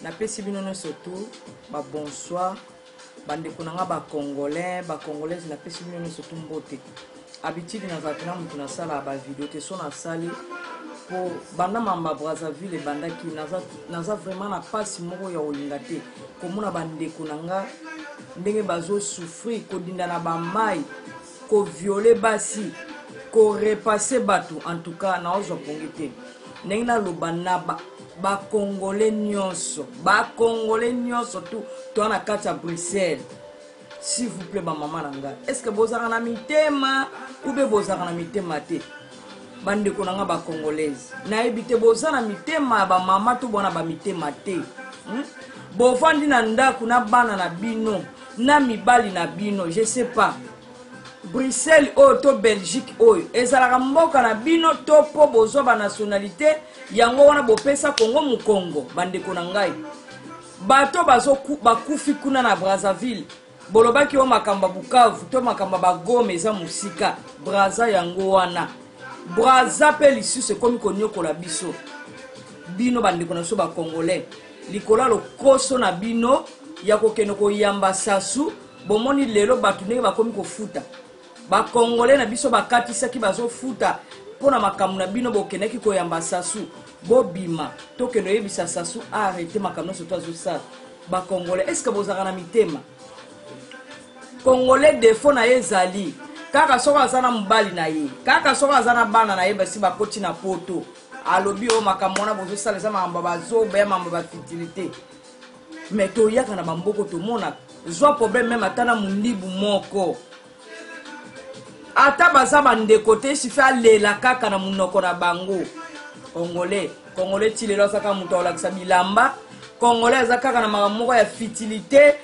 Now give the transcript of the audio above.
Napesi bino nyonso tout ba bonsoir bandeko na nga ba congolais, ba congolaise, napesi bino nyonso tout mbote. Habitude nazalaka na moto nasalaka ba video te, so nasali po banda mamba Brazzaville ebandaki, naza, naza vraiment na pasi moko ya kolinga te komona bandeko na nga ndenge bazo souffrir, kodinda na ba mayi, ko violer basi, ko repasser bato. En tout cas naozwa pongi te ndenge naloba na ba bacongolais nyonso, bacongolais nyonso tout toa na kati ya Bruxelles. S'il vous plaît, bamama na ngai, est ce que bozalaka na mitema ou be bozalaka na mitema te? Bandeko na ngai bacongolaise, nayebi te boza na mitema ya bamama to bwana bamitema te, Bovandi na ndako na bana na bino na mibali na bino, je sais pas. Bruxelles oyo to Belgique oyo ezalaka mboka na bino to mpo bozwa banationalité yango wana bopesa Kongo mokongo? Bandeko na ngai, bato bakufi kuna na Brazzaville, bolobaki oyo makambo ya Bukavu to makambo ya Bagoma eza mosika. Braza yango wana, Braza mpe lisusu ekomi konyokola biso. Bino bandeko na biso bacongolais, likolo ya lokoso na bino ya kokende koyamba Sasu, bomoni lelo bato ndenge bakomi kofuta. Bakongole na biso bakatisaki, bazofuta mpo na makambo na bino bokendaki koyamba Sasu. Bobima, tokende oyebisa Sasu arrete makambo nyonso to azosala. Bakongole, est ce que bozalaka na mitema? Congolais, defo na ye ezali kaka soki aza na mobali na ye, kaka soki aza na bana na ye basi bakoti na poto, alobi oyo makambo wana bozosala eza makambo ya bazoba, ya makambo ya bafutilité. Mais toyaka na bamboko, tomonaka zwa problème meme ata na mondibu moko, ata baza bandeko te, sufi alela kaka na monoko na bango. Congolais, congolais ti lelo aza kaka moto akolakisa bilamba. Congolais aza kaka na makambo moko ya futilité.